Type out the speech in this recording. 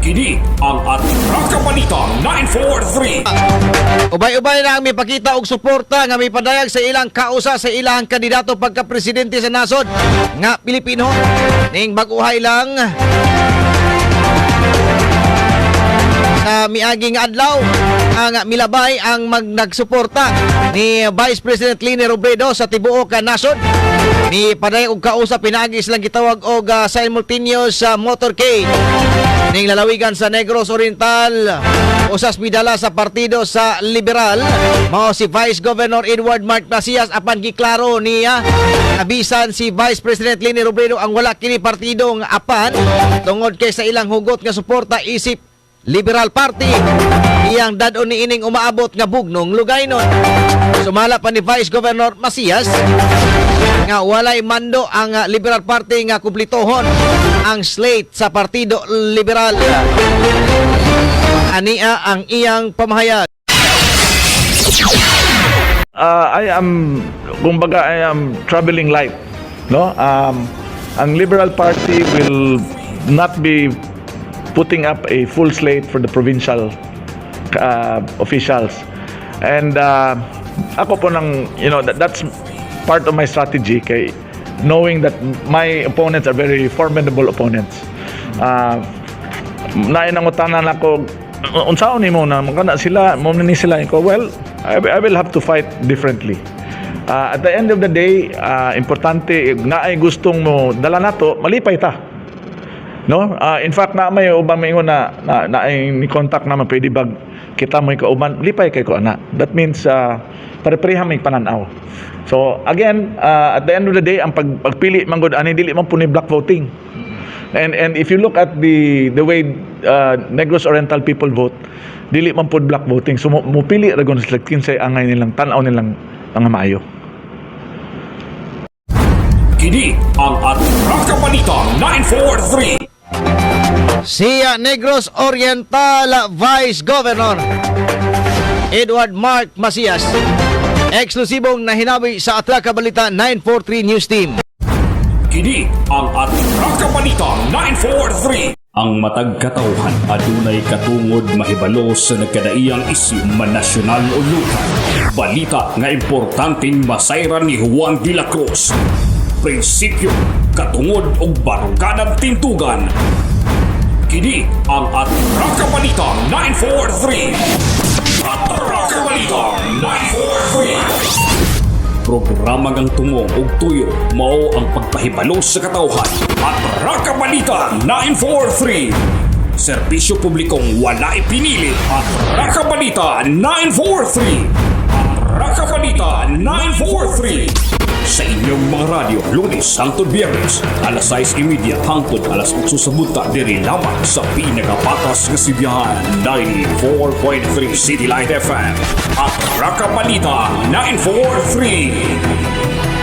Kini ang Atraka Balita 943. Ubay-ubay na ang mipakita og suporta nga mipadayag sa ilang kausa sa ilang kandidato pagka-presidente sa nasod nga Pilipino. Ning bag-uhay lang sa miaging adlaw ang milabay ang magnagsuporta ni Vice President Leni Robredo sa tibuok ka nasod. Ni padayag og kausa pinaagi silang gitawag og simultaneous motorcade ning lalawigan sa Negros Oriental. Usas midala sa partido sa Liberal mao si Vice Governor Edward Mark Macias, apan giklaro niya abisan si Vice President Leni Robredo ang wala kini partido nga apan tungod kay sa ilang hugot nga suporta isip Liberal Party iyang dad-on ni ining umaabot nga bugnong lugaynon. Sumala pa ni Vice Governor Macias nga walay mando ang Liberal Party nga kumplitohon ang slate sa Partido Liberal. Ania ang iyang pamahayag. I am, kumbaga, I am traveling light, no? Ang Liberal Party will not be putting up a full slate for the provincial officials. And ako po nang, that's part of my strategy kay knowing that my opponents are very formidable opponents. Naay nangutana nako, unsaon nimo na makana sila mo ni sila ko? Well, I will have to fight differently. At the end of the day, importante naay gustong mo dala nato, malipay ta, no? In fact, na may uban maingon na naay ni contact na pwede bag kita mo kauban, lipay kay ko ana. That means pare-pareha may pananaw. So again, at the end of the day, ang pagpili man gud ani dili man po ni block voting. And if you look at the way Negros Oriental people vote, dili man pud block voting. So mupili ra gud sila kinsay angay nilang tan-aw nilang mga maayo. Kini ang Atraka Balita 943. Siya Negros Oriental Vice Governor Edward Mark Macias. Eksklusibong nahinabi sa Atraka Balita 943 News Team. Kini ang Atraka Balita 943. Ang matag katawhan adunay katungod mahibalo sa nagkadaiyang isyu man nasyonal o lokal. Balita nga importanteng masayran ni Juan de la Cruz. Prinsipyo, katungod ug baruganan tintugan. Kini ang Atraka Balita 943. Atraka Balita 943. Programa ngang tumong ug tuyo mao ang pagpahibalo sa katawhan. Atraka Balita 943. Serbisyo publikong walay pinili. Atraka Balita 943. Atraka Balita 943. Sa inyong mga radyo, Lunes hangtod Biyernes, alas 6:30 hangtod alas 8 sa buntag, diri lamang sa pinakapatas nga sibihan, 94.3 City Light FM. Atraka Balita 943.